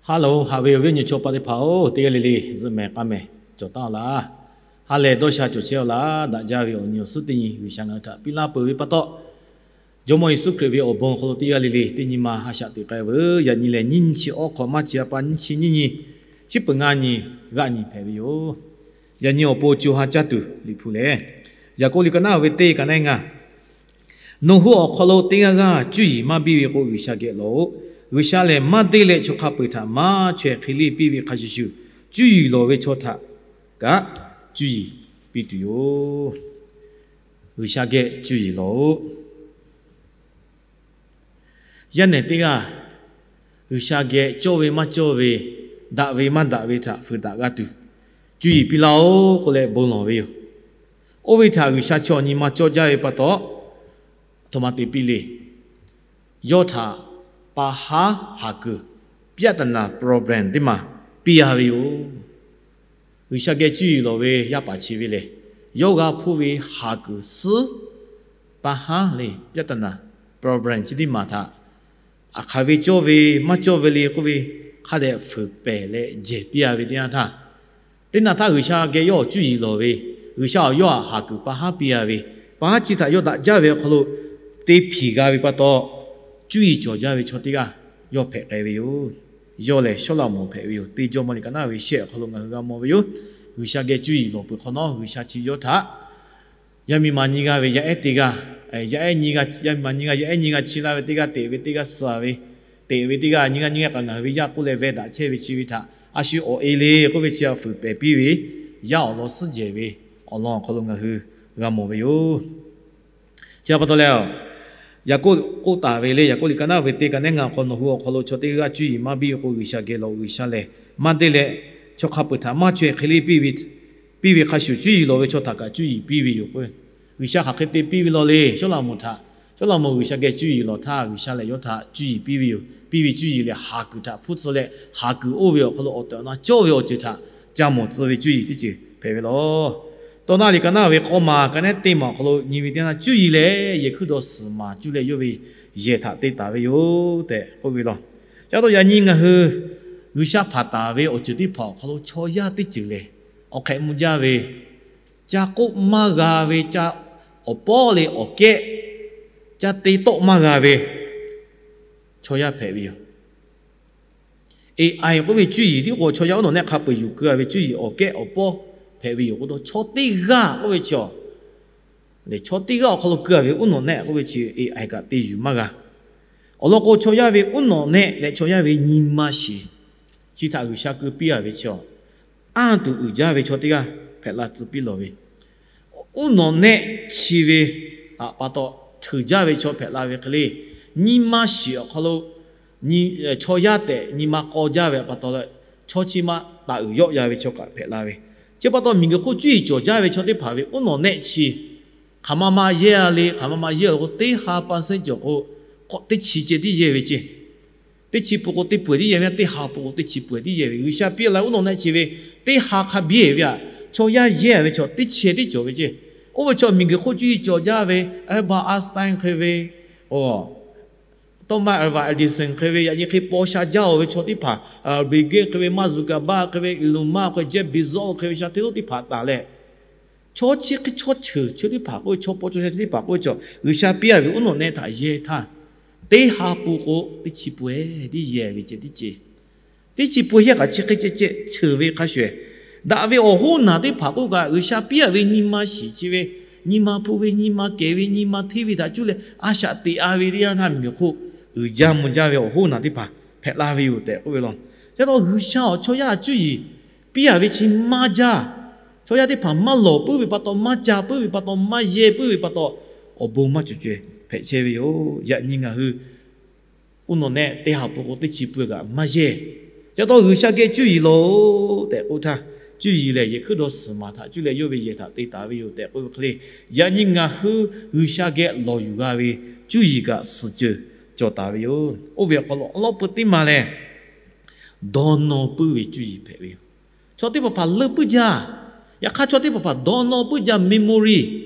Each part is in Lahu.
Haˉ loˬ, haꞈ ve awˬ viˉ awˬ nyi chaw pa teˇ hpaˍ-oˬ, teˇ g'aˇ le le zuhꞈ mehˍ k'a mehˍ cawˬ taˍ laˇ. Ha lehˬ dawˇ sha cawˬ chehˇ-aw laˇ. Daꞈ jaˇ ve awˬ nyi awˬ suhˉ teˇ nyi G'uiˬsha ngaˬ hui htaꞈ piˇ laˇ peuˬ ve pa taw, Jawˇmawˇ Yeˍsuˆ Hkriꞈ ve awˬ bon awˬ hk'aw lo teˇ g'aˇ le le teˇ nyi ma a shaꞈ teꞈ k'ai veuˬ. Yaꞈ nyi lehˬ, nyiˇ nyiˇ chi awˉ hk'awꞈ maˇ chi a pa nyiˇ chi nyiˇ nyi, chi peuˬ ngaˇ nyi g'aˆ nyi hpehꞈ ve yoˬ. Yaꞈ nyi awˬ pon co ha caˇ tuˬ Liꞈ hpu lehˬ, Yaˍkoˆ liꞈ ka naˉ ve teˇ ka naˉ ngaˇ, Nawˬ hui awˬ hk'aw lo teˇ g'aˇ g'aˇ cuˇ yiˍ maˇ biˇ ve k'o, G'uiˬsha geh lawˬ-oꞈ. G'uiˬsha lehˬ maˇ deˇ leh chaw hk'a peu-eˬ htaꞈ maˇ chaweh hk'e leˇ piˇ ve hk'a shuˍ shuˍ, cuˇ yiˍ lawˬ ve chaw htaꞈ kaꞈ cuˇ yiˍ piˇ tuˬ yoˬ. G'uiˬsha geh cuˇ yiˍ lawˬ-oꞈ. Yaˇ nehˬ teˇ g'aˇ G'uiˬsha geh cawˇ ve maˇ cawˇ ve, daꞈ ve maˇ daꞈ ve htaꞈ fuiˍ daꞈ g'a tuˬ, cuˇ yiˍ piˇ laˇ-oˆ k'oˆ leh bon lawˬ ve yoˬ. Oˇ ve htaꞈ G'uiˬsha chaw nyi ma cawˇ jaˇ ve pa taw, a htoꞈ ma te piˇ le. Yawˇ htaꞈ pa haˉ haˍ kuiˬ, ပြဿနာ problem teˇ maˬ piˇ a ve yoˬ. G'uiˬsha geh cuˇ yiˍ lawˬ ve yaˇ paˍ chi ve lehˬ, yawˇ g'a hpuˇ ve haˍ kuiˬ suhˉ, pa haˉ le ပြဿနာ problem chi teˇ maˬ htaꞈ, aˬ hk'aˬ ve cawˇ ve maˇ cawˇ ve le k'oˆ ve hk'a dehꞈ fuiˍ pehˍ leh jehˬ piˇ a ve teˇ yanˇ htaˇ, teˇ naꞈ htaˇ G'uiˬsha geh yawˇ cuˇ yiˍ lawˬ ve, G'uiˬsha awˬ yawˇ htaꞈ haˍ kuiˬ pa haˉ piˇ a ve, pa haˉ chi htaꞈ yawˇ daꞈ jaˇ ve awˬ hk'aw lo te hpiˍ g'a ve pa taw, cuˇ yiˍ cawˬ jaˇ ve chaw teˇ g'aˇ yawˇ hpehꞈ k'ai ve yoˬ. Yawˇ lehˬ Sawˉlaꞈmonˍ hpehꞈ ve yoˬ. Teˇ Jawˇmawˇ liꞈ ka naˉ ve shehˆ awˬ hk'aw lo ngaˬ hui g'a mawˬ ve yoˬ. G'uiˬsha geh cuˇ yiˍ lawˬ peuˬ hk'awꞈ nawˉ, G'uiˬsha chi yawˇ htaꞈ yaˇ miˇ ma nyiˇ g'aˇ ve yaˇ ehˉ teˇ g'aˇ, yaˇ ehˉ nyiˇ g'aˇ, yaˇ miˇ ma nyiˇ g'aˇ yaˇ ehˉ nyiˇ g'aˇ chi laˇ ve teˇ g'aˇ, teꞈ ve teˇ g'aˇ, suh ve teꞈ ve teˇ g'aˇ, nyiˇ g'aˇ nyiˇ g'aˇ kaꞈ ngaˬ hui ve yaˇ k'oˆ leh veh daꞈ chehˇ ve chi ve htaꞈ a shu awˬ e le k'oˆ ve chi a fuiˍ pehˍ piˇ ve, yaˇ awˬ lawn suhˉ jehˬ ve awˬ lawn awˬ hk'aw lo ngaˬ hui g'a mawˬ ve yoˬ. Chi pa taw leh, Yaˍkoˆ k'oˆ taˍ ve le, Yaˍkoˆ liꞈ ka naˉ ve teˇ ka naˉ ngaˇ awˬ hk'aw, Nawˬ hui awˬ hk'aw lo chaw teˇ g'aˇ cuˇ yiˍ maˇ biˇ ve k'o, G'uiˬsha geh lawˬ-oꞈ. G'uiˬsha lehˬ maˇ deˇ leh, chaw hk'a peu-eˬ htaꞈ maˇ chaweh hk'e leˇ piˇ ve hk'a shuˍ, cuˇ yiˍ lawˬ ve chaw htaꞈ kaꞈ cuˇ yiˍ piˇ ve yoˬ k'o, G'uiˬsha hk'aˬ hk'e te piˇ ve law le. Sawˉlaꞈmonˍ htaꞈ, Sawˉlaꞈmonˍ G'uiˬsha geh cuˇ yiˍ lawˬ htaˇ, G'uiˬsha lehˬ yawˇ htaꞈ cuˇ yiˍ piˇ ve yoˬ. Piˇ ve cuˇ yiˍ lehˬ, haˍ kuiˬ htaꞈ hpuˇ tcuh leh, haˍ kuiˬ oˇ ve awˬ hk'aw lo awˬ tehˬ awˬ na cawˇ ve awˬ ceuˬ htaꞈ ca mawˬ tcuh ve cuˇ yiˍ teˇ ceuˬ hpehꞈ ve laˬ. Tawˇ naˆ liꞈ ka naˉ ve k'awˇ maˬ ka naˉ teˇ maˬ awˬ hk'aw lo nyi ve teˇ yanˇ, cuˇ yiˍ lehˬ yehˬ hkuiˉ dawˇ suhˍ maˍ cuˇ leh yawˇ ve yehˬ htaꞈ te taˍ ve yoˬ tehꞈ k'oˆ ve laˬ. Chi pa taw yaꞈ nyi ngaˬ hui G'uiˬsha hpanˍ taˍ ve awˬ ceuˬ teˇ hpaˍ awˬ hk'aw lo chaw yaˇ teˇ ceuˬ lehˬ, awˬ hk'ehꞈ mvuh jaˇ ve, ca k'oˆ maˇ g'a ve, ca awˬ pawˇ le awˬ kehˉ ca te tawˆ maˇ g'a ve chaw yaˇ hpehꞈ ve yoˬ. A I k'oˆ ve cuˇ yiˍ tiˉ k'o, chaw yaˇ uˉ nawꞈ nehˆ hk'a peu-eˬ yuˬ keu a ve cuˇ yiˍ awˬ kehˉ awˬ pawˇ hpehꞈ ve yoˬ k'o taw, chaw teˇ g'aˇ k'oˆ ve chi a lehˬ, chaw teˇ g'aˇ awˬ hk'aw lo keu a ve uˉ nawꞈ nehˆ k'oˆ ve chi A I kaꞈ te yuˬ maˇ g'a. Awˬ lawn k'o, chaw yaˇ ve uˉ nawꞈ nehˆ leh chaw yaˇ ve nyi ma shiˍ chi htaꞈ G'uiˬsha keu piˇ a ve chi a, anˇ tuˬ uiˍ jaˇ ve chaw teˇ g'aˇ hpehꞈ la tcuh piˇ lawˬ ve, uˉ nawꞈ nehˆ chi ve htaꞈ pa taw, hkeuꞈ jaˇ ve chaw hpehꞈ la ve hk'e le, nyi ma shiˍ awˬ hk'aw lo chaw yaˇ tehꞈ nyi ma k'aw jaˇ ve pa taw leh, chaw chi ma taˍ uiˍ yawˆ ya ve chaw kaꞈ hpehꞈ la ve. Chi pa taw, miˬguiˬ hk'oˆ cuˇ yiˍ cawˬ jaˇ ve chaw teˇ hpaˍ ve uˉ nawꞈ nehˆ chi hk'aˬ ma ma yehˇ a le. Hk'aˬ ma ma yehˇ a k'o, teˇ ha pa sehˉ cawˬ k'o, teˇ chi ceh tiˉ yehˇ ve ceˇ. Teˇ chi pun k'o teˇ peuˬ tiˉ yehˇ ve, teˇ ha pun k'o teˇ chi peuˬ tiˉ yehˇ ve. G'uiˬsha piˇ la uˉ nawꞈ nehˆ chi ve teˇ ha hk'a biˇ ve a, chaw yaˇ yehˇ ve chaw teˇ chi tiˉ cawˬ ve ceˇ. Oˇ ve chaw miˬguiˬ hk'oˆ cuˇ yiˍ cawˬ jaˇ ve Albert Einstein hk'e ve, Thomas Alva Edison hk'e ve, yaꞈ nyi hk'e paw sha jaˇ-oˬ ve chaw teˇ hpaˍ, Bill Gates hk'e ve, Mark Zuckerberg hk'e ve, Elon Musk hk'e, Jeff Bezos hk'e ve, sha hteˇ lonˉ teˇ hpaˍ taˍ leh, chaw chi hk'e chaw ceuˬ chi teˇ hpaˍ k'oˆ ve, chaw paw chaw sha chi teˇ hpaˍ k'oˆ ve chaw, G'uiˬsha piˇ a ve uˉ nawꞈ nehˆ htaꞈ yehˇ htaˇ, teˇ ha pun k'o teˇ chi peuˬ tiˉ yehˇ ve ceˇ tiˉ ceˇ. Teˇ chi peuˬ yehˇ kaꞈ chi hk'e ceh ceh ceuˬ ve hk'a shuˍ, daꞈ ve awˬ hoˉ naˬ teˇ hpaˍ k'oˆ kaꞈ, G'uiˬsha piˇ a ve nyi ma shiˍ chi ve, nyi ma hpu ve, nyi ma kehˬ ve, nyi ma hteˇ ve htaꞈ cuˇ leh a shaꞈ teꞈ a ve teˇ yanˇ htaˇ, miˬguiˬ hk'oˆ uiˍ jaˇ mvuh jaˇ ve awˬ hoˉ naˬ teˇ hpaˍ hpehꞈ la ve yoˬ tehꞈ k'oˆ ve law. Chi pa taw, G'uiˬsha awˬ chaw yaˇ cuˇ yiˍ piˇ a ve chi maˇ jaˇ. Chaw yaˇ teˇ hpaˍ maˇ lawˬ puiˉ ve pa taw, maˇ ca puiˉ ve pa taw, maˇ yehˇ puiˉ ve pa taw, awˬ bon maˇ cawˬ caweh hpehꞈ chehˇ ve yoˬ. Yaꞈ nyi ngaˬ hui uˉ nawꞈ nehˆ teˇ ha pun k'o teˇ chi peuˬ kaꞈ maˇ yehˇ. Chi pa taw, G'uiˬsha geh cuˇ yiˍ lawˬ-oꞈ tehꞈ k'oˆ htaˇ, cuˇ yiˍ lehˬ yehˬ hkuiˉ dawˇ suhˍ maˍ htaꞈ cuˇ leh yawˇ ve yehˬ htaꞈ te taˍ ve yoˬ tehꞈ k'oˆ ve hk'e le, yaꞈ nyi ngaˬ hui G'uiˬsha geh lawˬ yuˬ g'a ve cuˇ yiˍ kaꞈ suhˍ ceuˬ cawˬ taˍ ve yoˬ. Oˇ ve awˬ hk'aw lo awˉ lawˉ pui teˇ maˬ lehˬ, dawˇ nawˇ puiˉ ve cuˇ yiˍ hpehꞈ ve yoˬ. Chaw teˇ hpaˍ hpaˍ leuˆ puiˉ jaˇ. Yaꞈ hk'aˇ, chaw teˇ hpaˍ hpaˍ dawˇ nawˇ puiˉ jaˇ, memory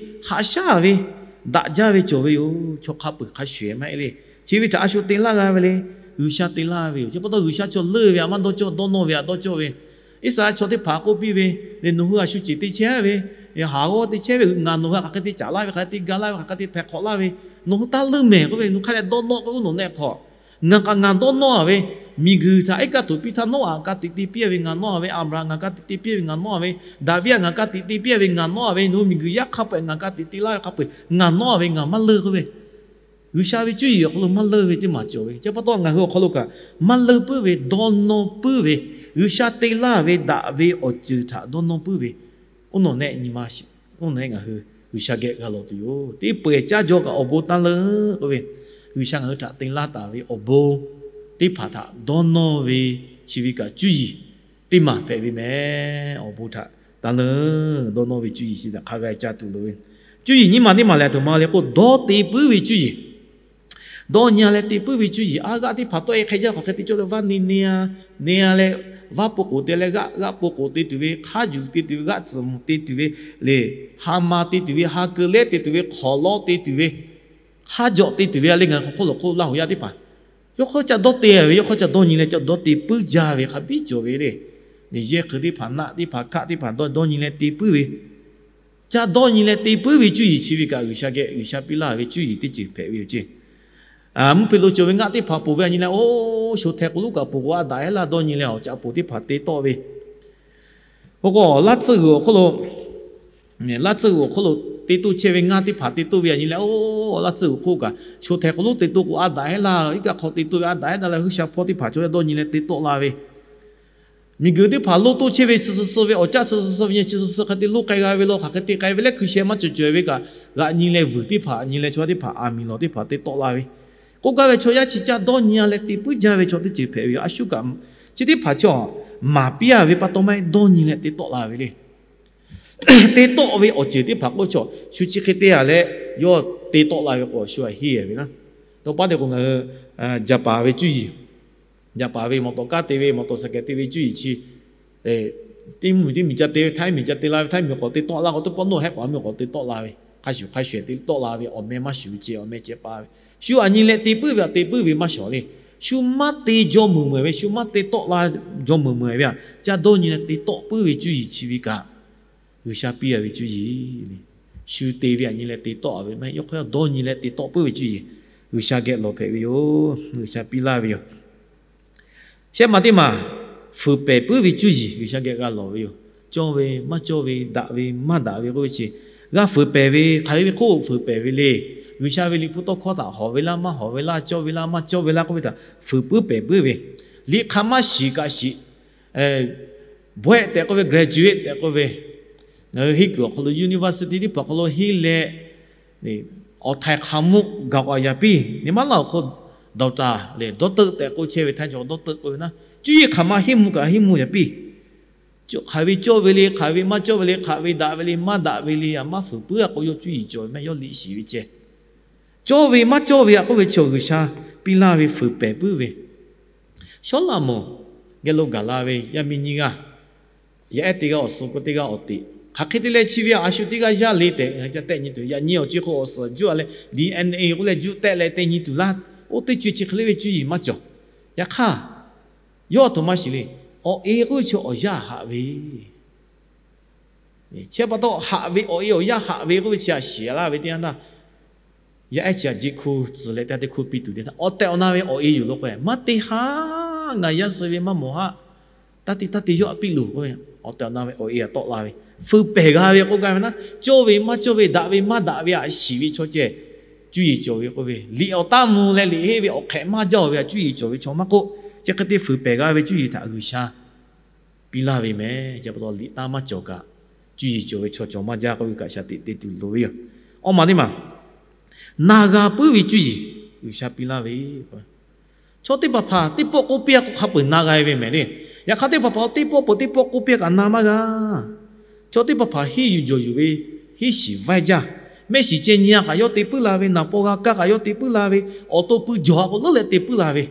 haꞈ shaˉ ve, daꞈ jaˇ ve cawˬ ve yoˬ. Chaw hk'a peu-eˬ hk'a shuˍ maˇ heˆ le. Chi ve htaꞈ a shu te laˇ g'a ve le. G'uiˬsha te laˇ ve yoˬ. Chi pa taw G'uiˬsha chaw leuˇ ve htaꞈ maˇ dawˇ cawˇ, dawˇ nawˇ ve htaꞈ dawˇ cawˇ ve. Iˉsaˍreˍlaˆ chaw teˇ hpaˍ k'oˆ piˇ ve, lehˬ nawˬ hui a shu ceˬ te chehˇ ve, haˍ g'awˇ te chehˇ ve, ngaˬ nawˬ hui htaꞈ hk'aˬ hk'e te caˍ laˇ ve, hk'aˬ hk'e te ga laˇ ve, hk'aˬ hk'e te htaiˍ hk'awꞈ laˇ ve, nawˬ hui taˇ leuˇ mehˍ k'oˆ ve, nawˬ hk'a leh dawˇ nawˇ k'oˆ ve, nawˬ nehˆ hk'aw ngaˬ kaꞈ ngaˬ dawˇ nawˇ a ve, miˬguiˬ htaꞈ iˉ kaˆ tuˬ piˇ htaˇ Noˉaꞈ ka tiꞈ te piˇ ve ngaˬ nawˇ a ve, Aˍbraˍhanˍ ngaˬ ka tiꞈ te piˇ ve ngaˬ nawˇ a ve, Daˍviˆ htaꞈ ngaˬ ka tiꞈ te piˇ ve ngaˬ nawˇ a ve, nawˬ hui miˬguiˬ yaˇ hk'a peu-eˬ ngaˬ ka tiꞈ te laˇ ve hk'a peu-eˬ ngaˬ nawˇ a ve, ngaˬ maˇ leuˇ k'oˆ ve. G'uiˬsha ve cuˇ yiˍ awˬ hk'aw lo maˇ leuˇ ve teˇ maˬ cawˬ ve. Chi pa taw ngaˬ hui awˬ hk'aw lo kaꞈ maˇ leuˇ puiˉ ve, dawˇ nawˇ puiˉ ve, G'uiˬsha te laˇ ve daꞈ ve awˬ ceuˬ htaꞈ dawˇ nawˇ puiˉ ve, oˇ nawˬ nehˆ nyi ma shiˍ, oˇ nawˬ nehˆ ngaˬ hui G'uiˬsha geh g'a lawˬ tuˬ yoˬ. Teˇ peuˬ caˇ jaw kaꞈ awˬ bon taˇ leuˇ k'oˆ ve, G'uiˬsha ngaˬ hui htaꞈ te laˇ taˍ ve awˬ bon teˇ hpaˍ htaꞈ dawˇ nawˇ ve, chi ve kaꞈ cuˇ yiˍ teˇ maˬ hpehꞈ ve mehˍ. Awˬ bon htaꞈ taˇ leuˇ, dawˇ nawˇ ve cuˇ yiˍ chi htaꞈ hk'a g'a caˇ tuˬ loˍ ve. Cuˇ yiˍ nyiˇ maˬ teˇ maˬ lehˬ, a htoꞈ ma le k'o, dawˇ te puiˉ ve cuˇ yiˍ. Dawˇ nyi leh te puiˉ ve cuˇ yiˍ. A g'aˆ teˇ hpaˍ tawˆ e hk'e jaˇ, hk'aˬ hk'e te cawˇ leh vaˇ ne ne a, ne a leh, vaˇ po k'oˍ te leh g'aˆ, g'aˆ po k'oˍ te tuˬ ve, hk'aˇ juˬ te tuˬ ve, g'aˆ tcuhˍ muˬ te tuˬ ve, lehˬ ha ma te tuˬ ve, ha keu lehˉ te tuˬ ve, hk'awˍ lawˇ te tuˬ ve, hk'aˇ jawꞈ te tuˬ ve, a leh ngaˬ hk'aw hk'oˆ lo k'o Laˇ huˍ yaˇ teˇ hpaˍ yawˇ hk'aˇ ca dawˇ te ve, yawˇ hk'aˇ ca dawˇ nyi leh ca dawˇ te puiˉ jaˇ ve hk'a biˇ cawˬ ve le. Yehˬ hkui teˇ hpaˍ, naˆ teˇ hpaˍ, hkaˆ teˇ hpaˍ dawˇ dawˇ nyi leh te puiˉ ve, ca dawˇ nyi leh te puiˉ ve cuˇ yiˍ chi ve kaꞈ G'uiˬsha geh, G'uiˬsha piˇ laˇ ve cuˇ yiˍ teˇ ceuˬ hpehꞈ ve yoˬ ceˇ. Mvuhˇ hpe lo cawˬ ve ngaˆ teˇ hpaˍ poˬ ve a nyi leh, oˇ, sho hteh k'o lonˉ kaꞈ poˬ k'o a daꞈ heˆ laˇ dawˇ nyi leh awˬ caꞈ poˬ teˇ hpaˍ te tawˆ ve. Oˇ k'o, laˇ tcuhˇ g'uiˬ awˬ hk'oˆ lo, laˇ tcuhˇ g'uiˬ awˬ hk'oˆ lo te toˆ chehˇ ve ngaˇ teˇ hpaˍ te toˆ ve a nyi leh, oˇ, laˇ tcuhˇ g'uiˬ hk'oˆ kaꞈ sho hteh k'o lonˉ te toˆ k'o a daꞈ heˆ laˇ, iˉ kaˆ hk'aw te toˆ ve a daꞈ heˆ laˇ leh, G'uiˬsha hpawˇ teˇ hpaˍ cawˬ leh dawˇ nyi leh te tawˆ la ve. Miˬguiˬ teˇ hpaˍ lonˉ toˆ chehˇ ve suh suh suh ve, awˬ caˆ suh suh suh ve nyi chi suh suh hk'e te lonˉ k'ai g'a ve lo, hk'aˬ hk'e te k'ai ve leh hkui sheh maˇ cawˬ cawˬ ve kaꞈ, g'aꞈ nyi leh vuiˬ teˇ hpaˍ nyi leh chaw teˇ hpaˍ a miˬ lawˬ teˇ hpaˍ te tawˆ la ve. K'oˆ gaˇ ve chaw yaˇ chi ca dawˇ nyi leh te puiˉ jaˇ ve chaw teˇ ceuˬ hpehꞈ ve yoˬ. A shu kaꞈ chi teˇ hpaˍ chaw maˍ piˇ a ve pa taw maˇ heˆ, dawˇ nyi leh te tawˆ la ve le. Te tawˆ ve awˬ ceuˬ teˇ hpaˍ k'oˆ chaw shu chi hk'e te a leh yawˇ te tawˆ la ve k'o, shu a henˇ ve naˉ. Tawˇ paˉ te k'o ngaˬ hui Jaˍpaˍ ve cuˇ yiˍ, Jaˍpaˍ ve mawˬ tawˍ kaˇ te ve, mawˬ tawˍ saˍ kehˍ te ve cuˇ yiˍ chi, teˇ mvuhˇmiˬ teˇ miˬ ca te ve, Htaiˇ miˬ ca te la ve, Htaiˇ miˬ k'awꞈ te tawˆ laˇ k'o, teˇ pawˆ nawˬ hehˆ k'awꞈ miˬ k'awꞈ te tawˆ la ve, hk'a shuˍ hk'a shuˍ te tawˆ la ve, awˬ meh maˇ shuˍ ve ceh awˬ meh ceh pa ve. Shu a nyi leh te puiˉ ve a te puiˉ ve maˇ shawˍ le. Shu maˇ te jaw meuˍ meuˍ ve, shu maˇ te tawˆ la jaw meuˍ meuˍ ve a, ca dawˇ nyi leh te tawˆ puiˉ ve cuˇ yiˍ chi ve kaꞈ G'uiˬsha piˇ a ve cuˇ yiˍ le. Shu te ve a nyi leh te tawˆ a ve maˇ heˆ, yawˇ hk'aˇ dawˇ nyi leh te tawˆ puiˉ ve cuˇ yiˍ G'uiˬsha geh lawˬ hpehꞈ ve yoˬ. G'uiˬsha piˇ laˇ ve yoˬ. Shehˆ maˬ teˇ maˬ fuiˍ pehˍ puiˉ ve cuˇ yiˍ G'uiˬsha geh g'a lawˬ ve yoˬ. Cawˇ ve maˇ cawˇ ve, daꞈ ve maˇ daꞈ ve k'oˆ ve chi, g'a fuiˍ pehˍ ve hk'aˬ hk'e ve hk'oˆ fuiˍ pehˍ ve le. G'uiˬsha ve liꞈ hpu tawˇ hkawˇ htaꞈ hawˍ ve laˇ maˇ hawˍ ve laˇ, cawˇ ve laˇ maˇ cawˇ ve laˇ k'oˆ ve htaꞈ fuiˍ puiˉ pehˍ puiˉ ve, liꞈ hk'a maˇ shiˍ kaꞈ shiˍ, bawehˆ tehꞈ k'oˆ ve, graduate tehꞈ k'oˆ ve, ngaˬ hui henˇ kuiˬ awˬ hk'aw lo university teˇ hpaˍ awˬ hk'aw lo henˇ leh, awˬ htaiˍ hk'aˬ mvuhˇ gaˬ k'awꞈ yaˍ piˇ. Nyi maˇ laˇ awˬ hk'oˆ doctor leh doctor tehꞈ k'oˆ chehˇ ve htaˇ cawˬ doctor k'oˆ ve naˉ, cuˇ yiˍ hk'aˬ ma henˇ mvuhˇ kaꞈ henˇ mvuhˇ yaˍ piˇ. Hk'aˬ ve cawˇ ve le, hk'aˬ ve maˇ cawˇ ve le, hk'aˬ ve daꞈ ve le, maˇ daꞈ ve le, a maˇ fuiˍ puiˉ a k'o, yawˇ cuˇ yiˍ cawˬ ve maˇ heˆ, yawˇ liꞈ shiˍ ve ceh. Cawˇ ve maˇ cawˇ ve a k'oˆ ve chi G'uiˬsha piˇ laˇ ve fuiˍ pehˍ puiˉ ve. Shawˉ laꞈ mawˬ geh lo gaˬ la ve yaˇ miˇ nyiˇ g'aˇ, yaˇ ehˉ teˇ g'aˇ awˬ suh k'o teˇ g'aˇ awˬ teꞈ, hk'aˬ hk'e te leh chi ve a shu teˇ g'aˇ yaˇ le tehꞈ ca tehˆ nyi tuˬ, yaꞈ nyi awˬ co hk'o awˬ suhˍ juˇ a leh D N A k'oˆ leh juˇ tehˆ leh te nyi tuˬ laˇ. Oˇ teˇ co chi hk'e le ve cuˇ yiˍ maˇ cawˬ. Yaꞈ hk'aˇ, yawˇ a htoꞈ ma shiˍ le. Awˬ e k'oˆ ve chi awˬ yanˇ haꞈ ve chi pa taw haꞈ ve, awˬ e awˬ yanˇ haꞈ ve k'oˆ ve chi a shiˍ laˇ ve teˇ yanˇ htaˇ, yaˇ ehˉ chi a jeˆ hkuˇ tcuhˍ leh teˇ yanˇ teˇ hkuˇ piˇ tuˬ te htaˇ, awˬ tehˬ awˬ na ve awˬ e yuˬ lo k'o, maˇ te haˉ, ngaˬ yaˇ suh ve maˇ mawˬ haˉ, taˇ te taˇ te yawˇ a piˇ loˬ k'oˆ ve, awˬ tehˬ awˬ na ve awˬ e a tawˆ la ve, fuiˍ pehˍ g'a ve k'oˆ gaˇ ve naˉ, cawˇ ve maˇ cawˇ ve, daꞈ ve maˇ daꞈ ve a shiˍ ve chaw ceh, cuˇ yiˍ cawˬ ve k'oˆ ve, liꞈ awˬ taˇ mvuh leh liꞈ henˇ ve awˬ hk'ehꞈ maˇ jaˇ ve a cuˇ yiˍ cawˬ ve chaw maˇ k'oˆ, chi hk'e te fuiˍ pehˍ g'a ve cuˇ yiˍ htaꞈ G'uiˬsha piˇ laˇ ve mehˍ. Chi pa taw liꞈ taˇ maˇ cawˬ kaꞈ, cuˇ yiˍ cawˬ ve chaw cawˬ maˇ jaˇ k'oˆ ve kaꞈ shaˍ tiꞈ te tuˬ loˍ ve yoˬ. Awˬ maˬ teˇ maˬ, na g'a puiˉ ve cuˇ yiˍ G'uiˬsha piˇ laˇ ve. Chaw teˇ hpaˍ hpaˍ teˇ pawˆ k'oˆ piˇ a k'o hk'a peu-eˬ na g'a ve mehˍ le. Yaꞈ hk'aˇ teˇ hpaˍ hpaˍ teˇ pawˆ peuˬ teˇ pawˆ k'oˆ piˇ a kaꞈ na maˇ g'a. Chaw teˇ hpaˍ hpaˍ henˇ yuˬ jawˬ yuˬ ve, henˇ shiˍ vaiˇ jaˇ. Mehˆ shiˍ ceh nyi a kaꞈ yawˇ te puiˉ la ve, naˍ paw g'a kaˇ kaꞈ yawˇ te puiˉ la ve, awˬ to pui jawˬ a k'o leuˉ leh te puiˉ la ve.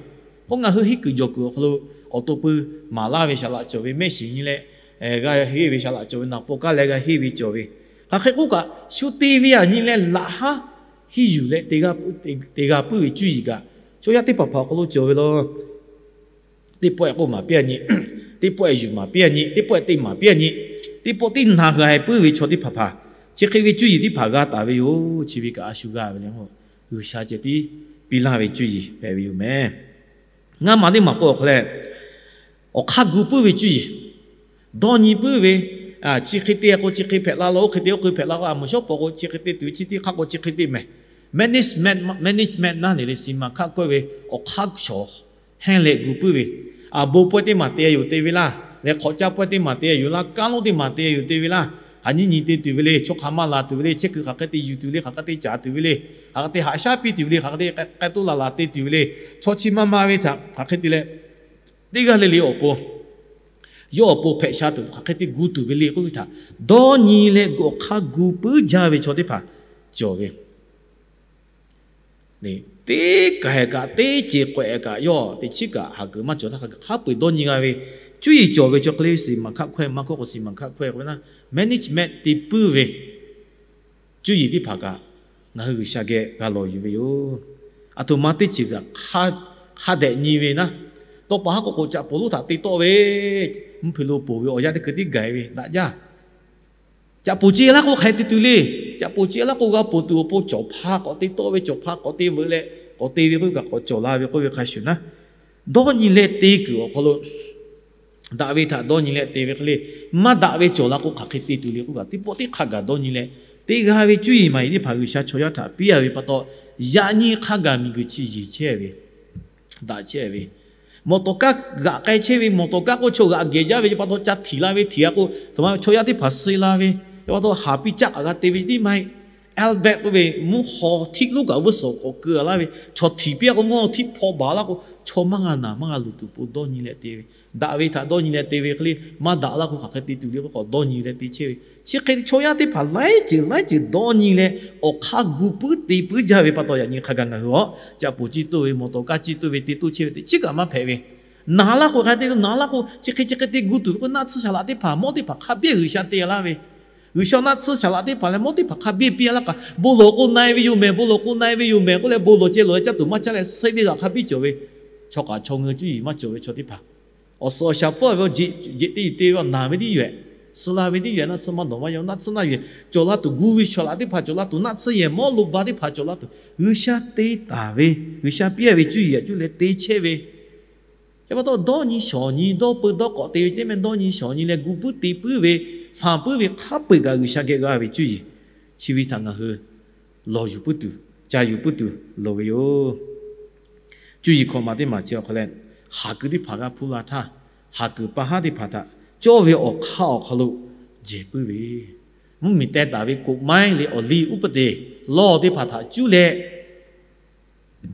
K'o ngaˬ hui henˇ kuiˬ jawˬ kuiˬ awˬ hk'aw lo awˬ to pui maˍ laˇ ve shaˍ laꞈ cawˬ ve, mehˆ shiˍ nyi leh g'a henˇ ve shaˍ laꞈ cawˬ ve, naˍ paw kaˇ leh g'a henˇ ve cawˬ ve. Hk'aˬ hk'e k'oˆ kaꞈ, shu te ve a nyi leh laꞈ haˉ henˇ yuˬ leh te g'a puiˉ ve cuˇ yiˍ kaꞈ Chaw yaˇ teˇ hpaˍ hpaˍ awˬ hk'aw lo cawˬ ve law. Teˇ pawˆ-e k'oˆ maˍ piˇ-a nyi, teˇ pawˆ-e yuˬ maˍ piˇ-a nyi, teˇ pawˆ-e te maˍ piˇ-a nyi, teˇ pawˆ tiˉ na g'a-e puiˉ ve chaw teˇ hpaˍ hpaˍ chi hk'e ve cuˇ yiˍ teˇ hpaˍ g'a taˍ ve yoˬ. Chi ve kaꞈ a shu g'a ve le, G'uiˬsha ceh tiˉ piˇ laˇ ve cuˇ yiˍ hpehꞈ ve yoˬ meh. Ngaˇ maˬ teˇ maˬ k'o awˬ hk'aw leh, awˬ hk'aˇ gu puiˉ ve cuˇ yiˍ, dawˇ nyi puiˉ ve, chi hk'e te k'o chi hk'e hpehꞈ la law, oˇ hk'e te oˇ hk'e hpehꞈ la k'o, a moˍ shawˉ paw k'o chi hk'e te tuˬ ve, chi teˇ hk'aˇ k'o chi hk'e te meh. Management, management naˉ neˬ leh စီမံခန့်ခွဲ ve awˬ hk'aˇ shawˍ hehnˇ leh gu puiˉ ve, a bon pawehˇ teˇ maˬ te yoˬ te ve laˇ, leh hk'awꞈ caˇ pawehˇ teˇ maˬ te yoˬ laˇ, kanˉ lonˉ teˇ maˬ te yoˬ te ve laˇ, hk'aˬ nyiˇ nyi te tuˬ ve le, chaw hk'aˬ maˇ laˬ tuˬ ve le, chehˇ kuiˬ hk'aˬ hk'e te yuˬ tuˬ le, hk'aˬ hk'e te caˍ tuˬ ve le, hk'aˬ hk'e te haꞈ shaˉ piˇ tuˬ ve le, hk'aˬ hk'e te k'ai to laˬ laˬ te tuˬ ve le, chaw chi maˇ maˇ ve htaꞈ hk'aˬ hk'e te leh, teˇ g'aˇ le le awˬ pon, yawˇ awˬ pon hpehꞈ sha tuˬ hk'aˬ hk'e te gu tuˬ ve le k'oˆ ve htaꞈ dawˇ nyi leh awˬ hk'aˇ gu puiˉ jaˇ ve chaw teˇ hpaˍ cawˬ ve. Teˇ kaˬ-e kaꞈ teˇ ceuˬ k'awehꞈ kaꞈ yawˇ teꞈ chiˉ kaꞈ haˍ kuiˬ maˇ cawˬ htaˇ hk'a hk'a peu-eˬ dawˇ nyi g'a ve, cuˇ yiˍ cawˬ ve chaw hk'e le ve စီမံခန့်ခွဲ maˇ hkawˇ k'o စီမံခန့်ခွဲ k'o ve naˉ, management te puiˉ ve cuˇ yiˍ teˇ hpaˍ kaꞈ ngaˬ hui G'uiˬsha geh g'a lawˬ yuˬ ve yoˬ. Aˬ htoꞈ ma teˇ ceuˬ kaꞈ hk'a dehꞈ nyi ve naˉ, tawˇ pa haˉ k'o k'o caꞈ poˍ lonˉ htaꞈ te tawˆ ve, mvuhˇ hpe lo poˬ ve awˬ yanˇ teˇ hkui tiˉ gaˬ-e ve daꞈ jaˇ. Caꞈ poˍ ce laˇ k'o hk'aˬ hk'e te tuˬ le. Caꞈ poˍ ce laˇ k'o g'a poˬ tuˬ awˬ pon cawˬ hpa k'awꞈ te tawˆ ve, cawˬ hpa k'awꞈ te veuꞈ leh k'awꞈ te ve k'oˆ kaꞈ k'awꞈ cawˬ la ve k'oˆ ve hk'a shuˍ naˉ, dawˇ nyi leh te kuiˬ awˬ hk'aw lo daꞈ ve htaꞈ dawˇ nyi leh te ve hk'e le, maˇ daꞈ ve cawˬ la k'o hk'aˬ hk'e te tuˬ le k'oˆ kaꞈ teˇ pawˆ teˇ hk'a gaˬ dawˇ nyi leh te g'a ve cuˇ yiˍ maˍ yiˍ teˇ hpaˍ G'uiˬsha chaw yaˇ htaꞈ piˇ-a ve pa taw, yaꞈ nyi hk'a gaˬ miˬguiˬ chi yeˬ chehˇ ve, daꞈ chehˇ ve, mawˬ tawˍ kaˇ g'aꞈ k'ai chehˇ ve, mawˬ tawˍ kaˇ k'oˆ chaw g'aꞈ gehˬ jaˇ ve pa taw ca htiꞈ la ve htiꞈ-a k'o, htoꞈ ma chaw yaˇ teˇ hpaˍ suh la ve, pa taw haˍ piˇ caˆ k'aꞈ g'a te ve tiˉ maˇ heˆ. Airbag k'oˆ ve mvuhˇ haw htiˆ lonˉ kaꞈ vuhˇ suhˍ k'awꞈ keu-a laˇ ve, chaw htiꞈ piˇ-a k'o mvuhˇ haw htiˆ hpaw baˬ laˇ k'o, chaw maˇ g'a naˬ maˇ g'a luˬ tuˬ pon dawˇ nyi leh te ve, daꞈ ve htaꞈ dawˇ nyi leh te ve hk'e le, maˇ daꞈ laˇ k'o hk'aˬ hk'e te tuˬ le k'o k'awꞈ dawˇ nyi leh te chehˇ ve. Chi hk'e chaw yaˇ teˇ hpaˍ laiˉ ceuˬ laiˉ ceuˬ dawˇ nyi leh awˬ hk'aˇ gu puiˉ te puiˉ jaˇ ve pa taw, yaꞈ nyi hk'a gaˬ ngaˬ hui awˬ caꞈ poˍ ciˇ toˇ ve, mawˬ tawˍ kaˇ ciˇ toˇ ve, te toˇ chehˇ ve teˇ chiˉ kaꞈ maˇ hpehꞈ ve. Naˍ laˇ k'o hk'aˬ hk'e te, naˍ laˇ k'o chi hk'e chi hk'e te gu tuˬ ve k'o, naˆ tsuhˇ shaˍ laꞈ teˇ hpaˍ mawˇ teˇ hpaˍ hk'a biˇ G'uiˬsha te-a laˇ ve, G'uiˬsha naˆ tsuhˇ shaˍ laꞈ teˇ hpaˍ leh mawˇ teˇ hpaˍ hk'a biˇ piˇ-a laˇ kaꞈ, bon lawˬ k'o na-e ve yoˬ mehˬ, bon lawˬ k'o na-e ve yoˬ mehˬ k'oˆ leh bon lawˬ ceh lawˬ leh caˇ tuˬ maˇ caˇ leh suh ve g'aꞈ hk'a biˇ cawˬ ve, chaw k'aꞈ chaw ngeu cuˇ yiˍ maˇ cawˬ ve chaw teˇ hpaˍ awˬ suhˍ awˬ shaˍ hpfuhˇ ve jeꞈ teˇ yuˬ te ve, naˬ ve teˇ yuˬ-ehˍ, suh la ve teˇ yuˬ-ehˍ, naˆ tsuhˇ maˇ dawˬ maˇ yaw, naˆ tsuhˇ naˆ yuˬ-ehˍ cawˬ la tuˬ gu ve shaˍ laꞈ teˇ hpaˍ cawˬ la tuˬ, naˆ tsuhˇ yehˬ mawˇ lo ba teˇ hpaˍ cawˬ la tuˬ, G'uiˬsha te taˍ ve, G'uiˬsha piˇ-a ve cuˇ yiˍ aꞈ cuˇ leh te chehˇ ve. Chi pa taw dawˇ nyi shawˍ nyi dawˇ peu dawˇ k'awꞈ te ve teˇ meh dawˇ nyi shawˍ nyi leh gu puiˉ te puiˉ ve, fanˬ puiˉ ve hk'a peu-eˬ kaꞈ G'uiˬsha geh g'a ve cuˇ yiˍ chi ve htaꞈ ngaˬ hui lawˬ yuˬ puiˉ tuˬ, ca yuˬ puiˉ tuˬ loˍ ve yoˬ. Cuˇ yiˍ hkawꞈ maˬ teˇ maˬ chi awˬ hk'aw leh, haˍ kuiˬ teˇ hpaˍ g'a hpuˇ la htaˇ, haˍ kuiˬ pa haˉ teˇ hpaˍ htaꞈ cawˇ ve awˬ hk'aˇ awˬ hk'aw lo jehˬ puiˉ ve, mvuhˇmiˬ teh taˍ ve กฎหมาย le awˬ liˇ ဥပဒေ law teˇ hpaˍ htaꞈ cuˇ leh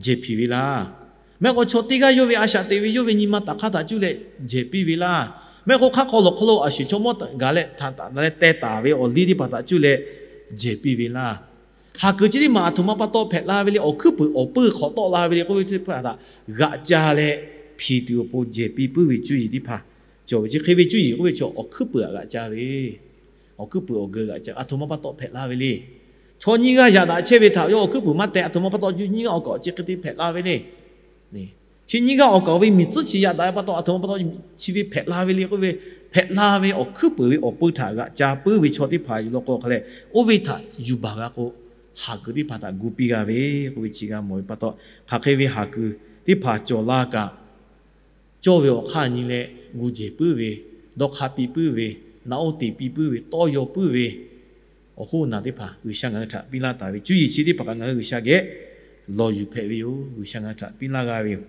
jehˬ hpiˍ ve laˇ. Mehˆ k'o chaw teˇ g'aˇ yawˇ ve a shaꞈ teꞈ ve yawˇ ve nyi ma taꞈ hk'aˇ htaꞈ cuˇ leh jehˬ piˇ ve laˇ. Mehˆ k'o hk'aˇ hk'aw lawˬ hk'aw lo a shuˍ chaw mawˇ gaˬ leh htaꞈ taˍ leh teh taˍ ve awˬ liˇ teˇ hpaˍ htaꞈ cuˇ leh jehˬ piˇ ve laˇ. Haˍ kuiˬ chi teˇ maˬ aˬ htoꞈ ma pa taw hpehꞈ la ve le, awˬ hkuiˉ puiˍ awˬ peu hk'awꞈ tawˆ la ve le k'oˆ ve chi teˇ hpaˍ htaꞈ g'aꞈ ca leh hpiˍ tuˬ awˬ pon jehˬ piˇ puiˉ ve cuˇ yiˍ teˇ hpaˍ cawˬ ve. Chi hk'e ve cuˇ yiˍ k'oˆ ve chaw awˬ hkuiˉ puiˍ htaꞈ g'aꞈ ca ve, awˬ hkuiˉ puiˍ awˬ geu g'aꞈ ca, aˬ htoꞈ ma pa taw hpehꞈ la ve le. Chaw nyiˇ g'aˇ yaꞈ daꞈ chehˇ ve htaꞈ yawˇ awˬ hkuiˉ puiˍ maˇ teh, aˬ htoꞈ ma pa taw nyiˇ g'aˇ awˬ kaˍ awˬ chi hk'e te hpehꞈ la ve le. Chi nyiˇ g'aˇ awˬ kaˍ ve miˬ tcuhˉ chi yaꞈ daꞈ ve pa taw aˬ htoꞈ ma pa taw chi ve hpehꞈ la ve le k'oˆ ve, hpehꞈ la ve awˬ hkuiˉ puiˍ ve awˬ peu htaꞈ g'aꞈ ca puiˉ ve chaw teˇ hpaˍ yuˬ law k'o hk'a leh, oˇ ve htaꞈ yuˬ baˬ g'a k'o, haˍ kuiˬ teˇ hpaˍ htaꞈ gu piˇ g'a ve k'oˆ ve chi g'a mawˬ ve pa taw, hk'aˬ hk'e ve haˍ kuiˬ teˇ hpaˍ cawˬ la kaꞈ, cawˇ ve awˬ hk'aˇ nyi leh gu jehˬ puiˉ ve, dawˇ hk'aˇ piˇ puiˉ ve, naꞈ oˇ te piˇ puiˉ ve, tawˇ yaw puiˉ ve, awˬ hoˉ naˬ teˇ hpaˍ G'uiˬsha ngaˬ hui htaꞈ piˇ laˇ taˍ ve cuˇ yiˍ chi teˇ hpaˍ kaꞈ ngaˬ hui G'uiˬsha geh lawˬ yuˬ hpehꞈ ve yoˬ. G'uiˬsha ngaˬ hui htaꞈ piˇ laˇ g'a ve yoˬ.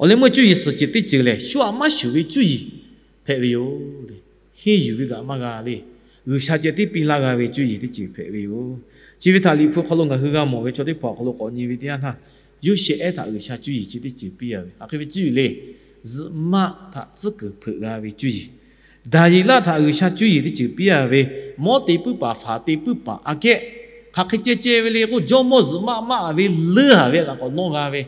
Awˬ leh meuˇ cuˇ yiˍ suhˍ ceuˬ teˇ ceuˬ lehˬ, shu aꞈ maˇ shuˍ ve cuˇ yiˍ hpehꞈ ve yoˬ. Henˇ yuˬ ve kaꞈ maˇ g'a le. G'uiˬsha ceh tiˉ piˇ laˇ g'a ve cuˇ yiˍ teˇ ceuˬ hpehꞈ ve yoˬ. Chi ve htaꞈ Liꞈ hpu hk'aw lo ngaˬ hui g'a mawˬ ve chaw teˇ hpaˍ awˬ hk'aw lo k'awꞈ nyi ve teˇ yanˇ htaˇ, Yoˇsehꞈ ehˉ htaꞈ G'uiˬsha cuˇ yiˍ chi teˇ ceuˬ piˇ-a ve, hk'aˬ hk'e ve cuˇ yiˍ le. Zuhꞈ maˆ htaꞈ tcuhˉ kuiˬ hpeuꞈ g'a ve cuˇ yiˍ. Daˍyeˍlaˆ htaꞈ G'uiˬsha cuˇ yiˍ teˇ ceuˬ piˇ-a ve, mawˇ te puiˉ paˍ, faˍ te puiˉ paˍ aꞈ kehˉ, hk'aˬ hk'e ceh ceh ve le k'o, jawˇmawˇ zuhꞈ maˆ maˆ ve leuˉ-a ve kaꞈ k'awꞈ nawˇ g'a ve,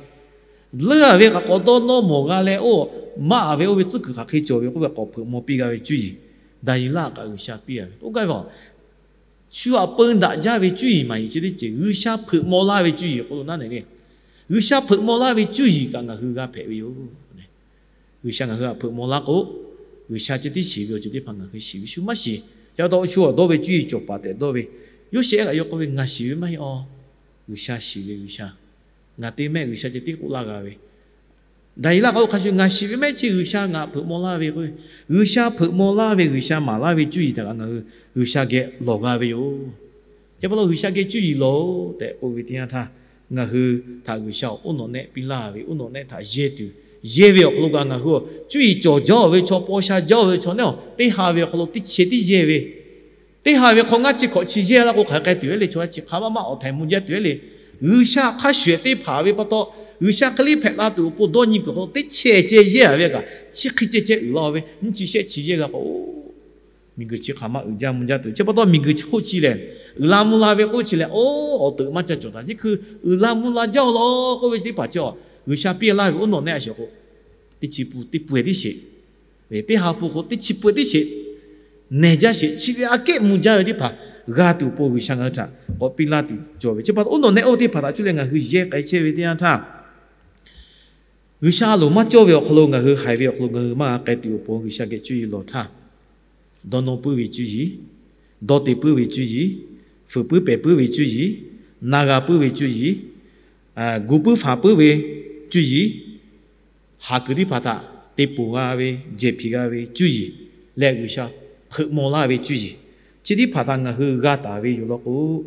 leuˉ-a ve kaꞈ k'awꞈ dawˇ nawˇ mawˬ g'a leh, oˇ maˆ-a ve oˇ ve tcuhˉ kuiˬ hk'aˬ hk'e cawˬ ve k'oˆ ve k'awꞈ hpeuꞈ maw piˇ g'a ve cuˇ yiˍ, Daˍyeˍlaˆ kaꞈ G'uiˬsha piˇ-a ve. Oˇ gaˇ ve a, shu aꞈ peu daꞈ jaˇ ve cuˇ yiˍ maˍ yiˍ chi teˇ ceuˬ G'uiˬsha hpeuꞈ maw laˇ ve cuˇ yiˍ k'oˆ lo naˉ neˬ le. G'uiˬsha hpeuꞈ maw laˇ ve cuˇ yiˍ kaꞈ ngaˬ hui g'a hpehꞈ ve yoˬ. G'uiˬsha ngaˬ hui htaꞈ hpeuꞈ maw laˇ k'o, G'uiˬsha ceh tiˉ shiˍ ve awˬ ceuˬ teˇ hpaˍ ngaˬ hui shiˍ ve shu maˇ shiˍ. Yaꞈ taw shu awˬ dawˇ ve cuˇ yiˍ cawˬ paˍ tehꞈ dawˇ ve, Yoˇsehꞈ kaꞈ yaw k'oˆ ve, Ngaˬ shiˍ ve maˇ heˆ aˬ. G'uiˬsha shiˍ ve, G'uiˬsha ngaˬ te mehˆ G'uiˬsha ceh tiˉ k'oˆ laˇ g'a ve, Daˍyeˍlaˆ k'o hk'a shuˍ ngaˬ shiˍ ve mehˆ chi G'uiˬsha ngaˬ hpeuꞈ maw laˇ ve k'o, G'uiˬsha hpeuꞈ maw laˇ ve, G'uiˬsha maˍ laˇ ve cuˇ yiˍ htaꞈ kaꞈ ngaˬ hui G'uiˬsha geh lawˬ g'a ve yoˬ. Chi pa taw G'uiˬsha geh cuˇ yiˍ lawˬ tehꞈ k'oˆ ve teˇ yanˇ htaˇ, ngaˬ hui htaꞈ G'uiˬsha oˇ nawˬ nehˆ piˇ laˇ ve, oˇ nawˬ nehˆ htaꞈ yehˇ tuˬ, yehˇ ve awˬ hk'aw lo kaꞈ ngaˬ hui cuˇ yiˍ cawˬ jaˇ ve chaw, paw sha jaˇ ve chaw nehˉ aˬ, teˇ ha ve awˬ hk'aw lo teˇ chi teˇ yehˇ ve, teˇ ha ve hk'aw ngaˇ chi hkawꞈ chi yehˇ laˇ k'o hk'aˬ hk'e k'ai tuˬ ve le, chaw chi hk'aˬ maˇ maˇ awˬ htaiˍ mvuh jaˇ tuˬ ve le. G'uiˬsha hk'a shuˍ ehˍ teˇ hpaˍ ve pa taw, G'uiˬsha hk'e liˇ hpehꞈ la tuˬ awˬ pon dawˇ nyi kuiˬ hk'aw lo teˇ chehˇ ceh yehˇ ve kaꞈ, chi hk'e ceh ceh uiˍ la ve nyiˇ chi shehˆ chi yehˇ g'a k'o, miˬguiˬ chi hk'aˬ maˇ uiˍ jaˇ mvuh jaˇ tuˬ. Chi pa taw miˬguiˬ chi hk'oˆ chi lehˬ, uiˍ la mvuh la ve k'oˆ chi lehˬ, oˇ awˬ teuꞈ maˇ caˇ cawˬ taˍ. Chi hkui uiˍ la mvuh la jaˇ aˬ law k'oˆ ve chi teˇ hpaˍ chi a, G'uiˬsha piˇ laˇ ve oˇ nawˬ nehˆ a sheˍ k'o, teˇ chi pun teˇ pun e tiˉ sheˍ, teˇ ha pun k'o teˇ chi pun e tiˉ sheˍ, nehˬ jaˇ sheˍ, chi ve aꞈ kehˉ mvuh jaˇ ve teˇ hpaˍ g'a tuˬ awˬ pon G'uiˬsha ngaˬ hui htaꞈ k'awꞈ piˇ laˇ tuˬ cawˬ ve. Chi pa taw oˇ nawˬ nehˆ oˇ teˇ hpaˍ htaꞈ cuˇ leh ngaˬ hui yehˇ k'ai chehˇ ve teˇ yanˇ htaˇ, G'uiˬsha a loˍ maˇ cawˇ ve awˬ hk'aw lo ngaˬ hui haiˬ ve awˬ hk'aw lo ngaˬ hui maˇ g'a k'ai tuˬ awˬ pon G'uiˬsha geh cuˇ yiˍ lawˬ htaˇ, dawˇ nawˇ puiˉ ve cuˇ yiˍ, dawˇ te puiˉ ve cuˇ yiˍ, fuiˍ puiˉ pehˍ puiˉ ve cuˇ yiˍ, na g'a puiˉ ve cuˇ yiˍ, gu puiˉ faˍ puiˉ ve cuˇ yiˍ, haˍ kuiˬ teˇ hpaˍ htaꞈ te ponˬ g'a ve, jehˬ hpiˍ g'a ve cuˇ yiˍ, leh G'uiˬsha hpeuꞈ maw laˇ ve cuˇ yiˍ, chi teˇ hpaˍ htaꞈ ngaˬ hui g'a taˍ ve yoˬ law k'o,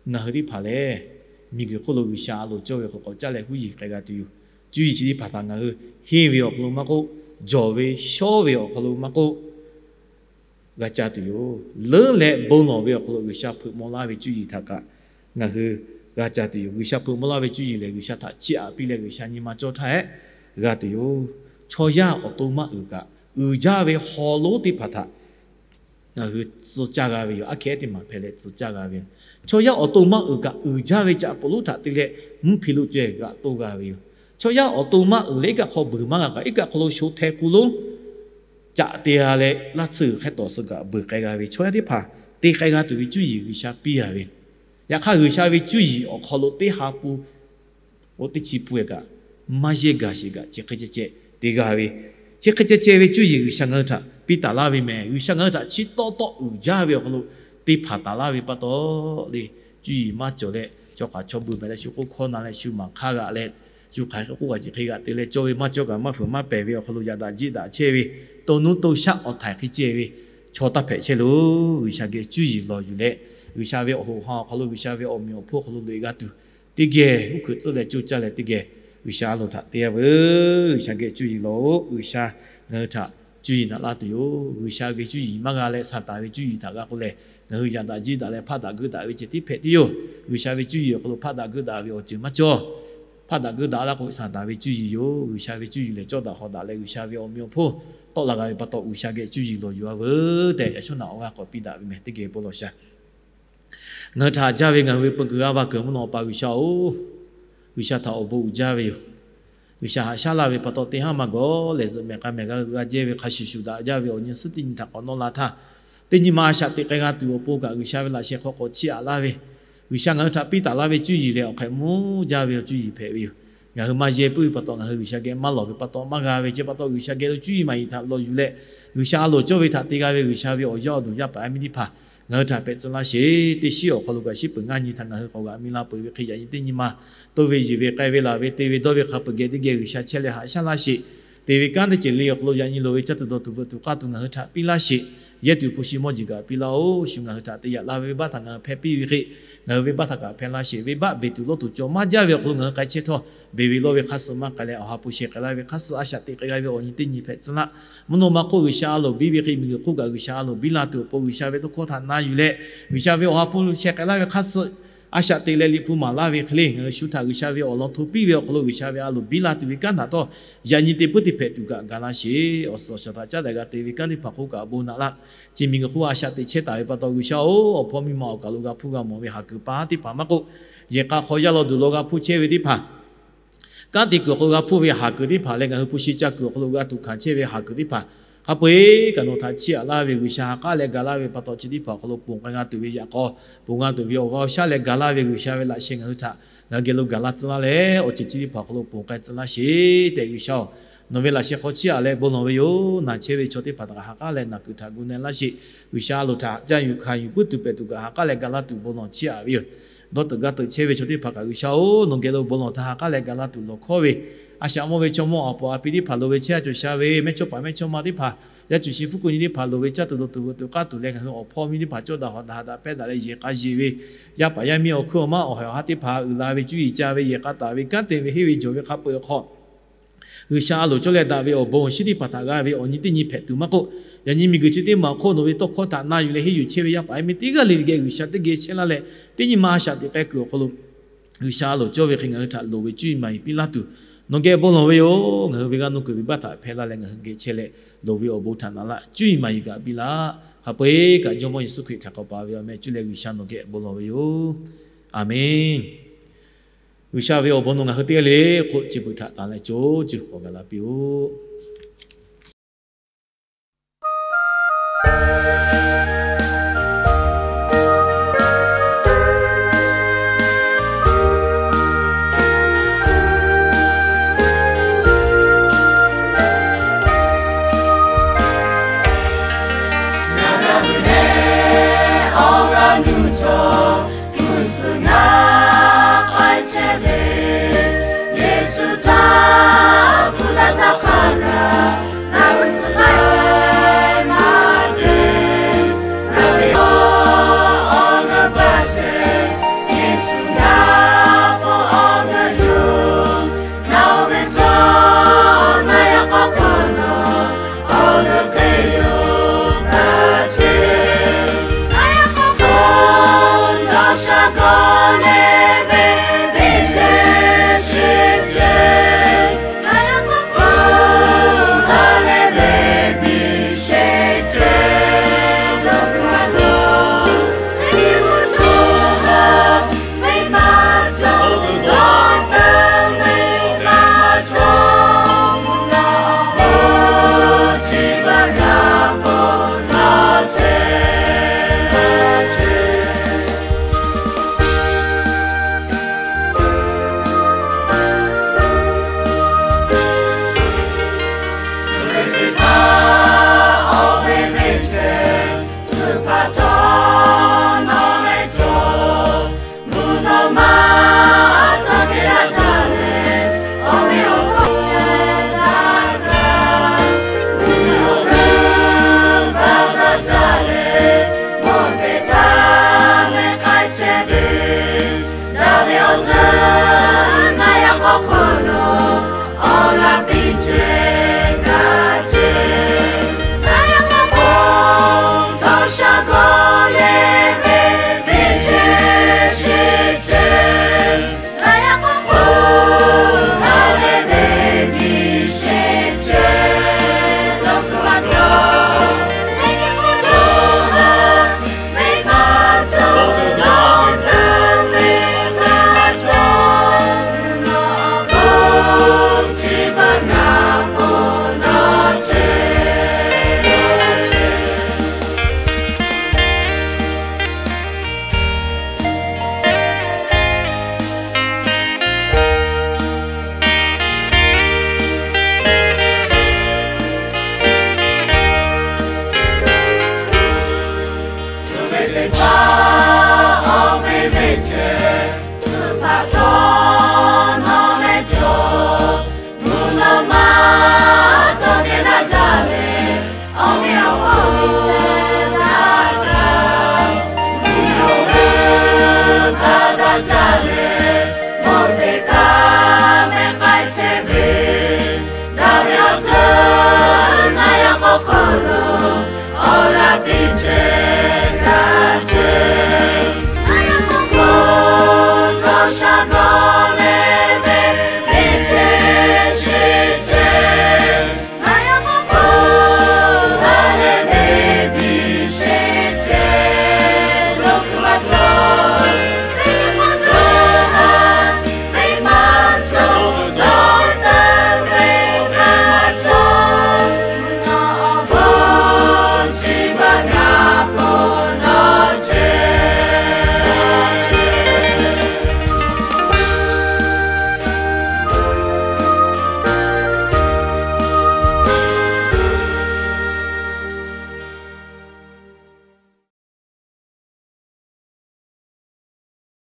ngaˬ hui teˇ hpaˍ lehˬ, miˬguiˬ hk'oˆ lo G'uiˬsha a loˍ cawˇ ve hk'aw k'awꞈ caˇ leh huˉ yiˍ k'ai g'a tuˬ yoˬ. Cuˇ yiˍ chi teˇ hpaˍ htaꞈ ngaˬ hui henˇ ve awˬ hk'aw lo maˇ k'oˆ, jawˬ ve shawˉ ve awˬ hk'aw lo maˇ k'oˆ, g'a ca tuˬ yoˬ. Leuˉ leh bon lawˬ ve awˬ hk'aw lo G'uiˬsha hpeuꞈ maw laˇ ve cuˇ yiˍ htaꞈ kaꞈ ngaˬ hui g'a ca tuˬ yoˬ. G'uiˬsha hpeuꞈ maw laˇ ve cuˇ yiˍ lehˬ, G'uiˬsha htaꞈ chiˇ aꞈ piˇ leh G'uiˬsha nyi ma cawˇ htaˇ hehꞈ g'a tuˬ yoˬ. Chaw yaˇ awˬ to maˇ uiˍ kaꞈ, uiˍ jaˇ ve haw lonˉ teˇ hpaˍ htaꞈ ngaˬ hui tcuh caˇ g'a ve yoˬ. Aˉ hkehˉ teˇ maˬ hpehꞈ leh tcuh caˇ g'a ve, chaw yaˇ awˬ to maˇ uiˍ kaꞈ uiˍ jaˇ ve caꞈ pawˍ lonˉ htaꞈ te leh mvuhˇ hpiˇ lo caweh g'aꞈ toˇ g'a ve yoˬ. Chaw yaˇ awˬ to maˇ uiˍ leh iˉ kaˆ hk'aw beuˬ maˇ g'a kaꞈ, iˉ kaˆ hk'aw lo sho hteh ku lonˉ caꞈ te g'a leh, laˇ tsuhˇ g'uiˬ hk'e tawˍ suh kaꞈ beuˬ k'ai g'a ve chaw yaˇ teˇ hpaˍ te k'ai g'a tuˬ ve cuˇ yiˍ G'uiˬsha piˇ g'a ve. Yaꞈ hk'aˇ G'uiˬsha ve cuˇ yiˍ awˬ hk'aw lo teˇ ha pun oˇ teˇ chi pun e kaꞈ, maˇ yehˇ gaˬ sheˍ kaꞈ chi hk'e ceh ceh te g'a ve, chi hk'e ceh ceh ve cuˇ yiˍ G'uiˬsha ngaˬ hui htaꞈ piˇ taˍ laˇ ve mehˍ. G'uiˬsha ngaˬ hui htaꞈ chi tawˆ tawˆ uiˍ jaˇ ve awˬ hk'aw lo te hpanˍ taˍ laˇ ve pa taw le, cuˇ yiˍ maˇ cawˬ leh chaw hk'aˬ chaw beuˬ mehˍ leh shu k'oˆ hkawˇ na leh shu maˍ hk'aˇ g'aꞈ leh, shu hk'aˬ hk'e k'oˆ kaꞈ chi hk'e g'aꞈ te leh cawˇ ve maˇ cawˇ kaꞈ maˇ fuiˍ maˇ pehˍ ve awˬ hk'aw lo yaꞈ daꞈ jiˆ daꞈ chehˇ ve, to nuˇ to shaˆ awˬ htaiˍ hk'e ceh ve chaw taˇ hpehꞈ chehˇ loˬ. G'uiˬsha geh cuˇ yiˍ lawˬ yuˬ leh, G'uiˬsha ve awˬ hoꞈ ha awˬ hk'aw lo G'uiˬsha ve awˬ meꞈ awˬ hponˇ awˬ hk'aw lo loꞈ e g'a tuˬ, teˇ geh uˉ hkuiꞈ tcuhˉ leh coˇ caˇ leh teˇ geh G'uiˬsha a loˍ htaꞈ te yaˇ veuˬ. G'uiˬsha geh cuˇ yiˍ lawˬ-oꞈ. G'uiˬsha ngaˬ hui htaꞈ cuˇ yiˍ naꞈ laˇ tuˬ yoˬ. G'uiˬsha geh cuˇ yiˍ maˇ g'a leh Saˍtanˍ ve cuˇ yiˍ htaꞈ g'a k'oˆ leh, ngaˬ hui yaꞈ daꞈ jiˆ daꞈ leh hpaˆ daꞈ geuˆ daꞈ ve ceh tiˉ hpehꞈ tuˬ yoˬ. G'uiˬsha ve cuˇ yiˍ awˬ hk'aw lo hpaˆ daꞈ geuˆ daꞈ ve awˬ ceuˬ maˇ cawˇ. Hpaˆ daꞈ geuˆ daꞈ laˇ k'o Saˍtanˍ ve cuˇ yiˍ yoˬ. G'uiˬsha ve cuˇ yiˍ lehˬ cawˇ daꞈ hawꞈ daꞈ leh G'uiˬsha ve awˬ meꞈ awˬ hponˇ tawˆ la g'a ve pa taw G'uiˬsha geh cuˇ yiˍ lawˬ yuˬ a veuˬ tehꞈ yaꞈ shawˉ naꞈ awˬ g'aˇ k'awꞈ piˇ daꞈ ve mehˍ. Teˇ geh bon lawˬ shaˍ. Ngaˬ hui htaꞈ jaˇ ve ngaˬ hui ve peu kuiˬ g'a va kuiˬ mvuhˇ naw pa G'uiˬsha-oˬ, G'uiˬsha htaꞈ awˬ bon uiˍ jaˇ ve yoˬ. G'uiˬsha haꞈ shaˉ laˇ ve pa taw teˇ haˉ maˇ gawˬ lehˬ zuhꞈ mehˍ k'a mehˍ g'a g'a jehˇ ve hk'a shuˍ shuˍ daꞈ jaˇ ve awˬ nyi suhˉ teˇ nyi htaꞈ k'awꞈ nawˇ la htaˇ, teˇ nyi ma a shaꞈ teꞈ k'ai g'a tuˬ awˬ pon kaꞈ G'uiˬsha ve laꞈ sheh hk'aw k'awꞈ chiˇ aꞈ laˇ ve, G'uiˬsha ngaˬ hui htaꞈ piˇ taˍ laˇ ve cuˇ yiˍ lehˬ awˬ hk'e mvuhˇ jaˇ ve awˬ cuˇ yiˍ hpehꞈ ve yoˬ. Ngaˬ hui maˇ yehˇ puiˉ ve pa taw ngaˬ hui G'uiˬsha geh maˇ lawˬ ve pa taw maˇ g'a ve chi pa taw G'uiˬsha geh lo cuˇ yiˍ maˍ yiˍ htaꞈ lawˬ yuˬ leh, G'uiˬsha a loˍ cawˇ ve htaꞈ te g'a ve G'uiˬsha ve awˬ yaˇ awˬ duˬ yaˇ paˍ yaˇ miˇ teˇ hpaˍ ngaˬ hui htaꞈ hpehꞈ tcuh laˇ sheˍ. Teˇ shiˉ awˬ hk'aw lo kaꞈ shiˉ peuˬ ngaˇ nyi htaꞈ ngaˬ hui k'awꞈ g'aꞈ mi la peuˬ ve hk'e yaꞈ nyi teˇ nyi ma toˇ ve yiˬ ve k'ai ve laˬ ve te ve dawˇ ve hk'a peuˬ geh teˇ geh G'uiˬsha chehˇ leh haꞈ shaˉ laˇ sheˍ. Te ve kanˉ teˇ ceuˬ le awˬ hk'aw lo yaꞈ nyi loˍ ve caˇ tuˬ dawˬ tuˬ veuꞈ tuˬ k'aˇ tuˬ ngaˬ hui htaꞈ piˇ laˇ sheˍ. Yehˇ tuˬ hpu shi mawˇ jeˬ kaꞈ piˇ laˇ-oˬ. Shu ngaˬ hui htaꞈ te yaꞈ la ve venˇbaˆ htaꞈ ngaˬ hui hpehˇ piˇ ve hk'e, ngaˬ hui venˇbaˆ htaꞈ kaꞈ hpehˇ laˇ sheˍ. Venˇbaˆ beˬ tuˬ lawˇ tuˬ cawˬ maˇ jaˇ ve awˬ hk'aw lo ngaˬ hui k'ai chehˇ htawˇ, beˬ ve lawˇ ve hk'a suh maˇ k'ai leh awˬ ha hpu sheh k'ai laˇ ve hk'a suh a shaꞈ teꞈ k'ai g'a ve awˬ nyi teˇ nyi hpehꞈ tcuh laˇ. Mvuhˇ naw ma hk'oˆ G'uiˬsha a loˍ biˇ ve hk'e miˬguiˬ hk'oˆ kaꞈ G'uiˬsha a loˍ biˇ la tuˬ awˬ pon G'uiˬsha ve tawˇ hkawˇ htaꞈ na yuˬ leh, G'uiˬsha ve awˬ ha hpu sheh k'ai laˇ ve hk'a suh a shaꞈ teꞈ leh liꞈ hpu maˍ laˇ ve hk'e le, ngaˬ hui shu htaꞈ G'uiˬsha ve awˬ lawn hto piˇ ve awˬ hk'aw lo G'uiˬsha ve a loˍ biˇ la tuˬ ve kanˉ htaꞈ htawˇ, yaꞈ nyi te puiˉ te hpehꞈ tuˬ kaꞈ ga laˇ sheˍ. Awˬ suhˍ awˬ shaˍ htaꞈ caˉ daꞈ g'a te ve kanˉ teˇ hpaˍ hk'oˆ kaꞈ bon naꞈ laˇ. Chi miˬguiˬ hk'oˆ a shaꞈ teꞈ chehˇ taˍ ve pa taw G'uiˬsha-oˬ, awˬ hpawˇ miˇ ma awˬ kaˬ lo g'a hpuˇ g'a mawˬ ve haˍ kuiˬ pa teˇ hpaˍ maˇ k'oˆ, yehˬ k'a hk'aw yaˇ law duˬ law g'a hpuˇ chehˇ ve teˇ hpaˍ, kanˉ te kuiˬ awˬ hk'aw lo g'a hpuˇ ve haˍ kuiˬ teˇ hpaˍ leh ngaˬ hui hpu shi ca kuiˬ awˬ hk'aw lo g'a tuꞈ hkanˍ chehˇ ve haˍ kuiˬ teˇ hpaˍ, hk'a peu-eˬ kaꞈ nawˬ htaꞈ chiˇ aꞈ laˇ ve G'uiˬsha ha k'aˉ leh ga laˇ ve pa taw chi teˇ hpaˍ awˬ hk'aw lo ponˬ k'ai g'a tuˬ ve yaꞈ k'aw, ponˬ g'a tuˬ ve awˬ g'aˇ awˬ shaˉ leh ga laˇ ve G'uiˬsha ve laꞈ sheh ngaˬ hui htaꞈ Ngaˬ hui geh lo gaˬ laˇ tcuh laˇ leh, awˬ ceuˬ chi teˇ hpaˍ awˬ hk'aw lo ponˬ k'ai tcuh laˇ sheˍ tehꞈ, G'uiˬsha-oˬ, nawˬ ve laꞈ sheh hk'aw chiˇ aꞈ leh bon lawˬ ve yoˬ. Naˬ chehˇ ve chaw teˇ hpaˍ htaꞈ kaꞈ ha k'aˉ leh naˬ kuiˬ htaꞈ gu na laˇ sheˍ. G'uiˬsha loˍ htaꞈ ca yuˬ hkanˍ yuˬ puiˉ tuˬ pehˍ tuˬ kaꞈ ha k'aˉ leh ga laˇ tuˬ bon lawˬ chiˇ aꞈ ve yoˬ. Dawˇ teuꞈ gaˇ teuꞈ chehˇ ve chaw teˇ hpaˍ kaꞈ, G'uiˬsha-oˬ, nawˬ geh lo bon lawˬ htaˇ ha k'aˉ leh ga laˇ tuˬ lawˬ hkawˇ ve, a shaꞈ mawˇ ve chaw mawˇ awˬ puˍ awˬ pi teˇ hpaˍ loˍ ve chehˇ a cawˬ sha ve mehˇchawˇpaˍ mehˇchawˇma teˇ hpaˍ, yaˇ cuˬ shi fuˉ kuˬ nyi teˇ hpaˍ loˍ ve caˇ tuˬ dawˬ tuˬ veuꞈ tuˬ k'aˇ tuˬ leh, ngaˬ hui awˬ hpawˇ miˇ teˇ hpaˍ cawˇ daꞈ hawꞈ daꞈ ha daꞈ pehˇ daꞈ leh yehˬ k'a yeˬ ve, yaˇ paˍ yaˇ miˇ awˬ hkuiˉ awˬ maˇ awˬ haiˬ awˬ ha teˇ hpaˍ uiˍ la ve cuˇ yiˍ ca ve yehˬ k'a taˍ ve kanˉ te ve henˇ ve jawˬ ve hk'a peu-eˬ awˬ hk'aw, G'uiˬsha a loˍ cawˇ leh daꞈ ve awˬ bon awˬ shinˉ teˇ hpaˍ htaꞈ g'a ve awˬ nyi teˇ nyi hpehꞈ tuˬ maˇ k'oˆ, yaꞈ nyi miˬguiˬ chi teˇ maˬ awˬ hk'oˆ nawˬ ve tawˇ hkawˇ htaꞈ na yuˬ leh henˇ yuˬ chehˇ ve yaˇ paˍ yaˇ miˇ teˇ g'aˇ le le geh G'uiˬsha teˇ geh chehˇ laˇ leh, teˇ nyi ma a shaꞈ teꞈ k'ai kuiˬ awˬ hk'aw lo, G'uiˬsha a loˍ cawˇ ve hk'e ngaˬ hui htaꞈ loˍ ve cuˇ yiˍ maˍ yiˍ piˇ laˇ tuˬ, nawˬ geh bon lawˬ ve yoˬ. Ngaˬ hui ve g'aˇ nuˇ kuiˬ venˇbaˆ htaꞈ hpehˇ laˇ leh ngaˬ hui geh chehˇ leh, loˍ ve awˬ bon htaꞈ na laˇ cuˇ yiˍ maˍ yiˍ kaꞈ piˇ laˇ. Hk'a peu-eˬ kaꞈ Jawˇmawˇ Yeˍsuˆ Hkriꞈ htaꞈ k'awꞈ paˍ ve awˬ meh cuˇ leh G'uiˬsha nawˬ geh bon lawˬ ve yoˬ. Aˬmenˍ. G'uiˬsha ve awˬ bon nawˬ ngaˬ hui teˇ g'aˇ le le k'oˆ, chi beuꞈ htaꞈ tanˬ leh co ceuˬ k'awꞈ gaˬ la piˇ-oˆ.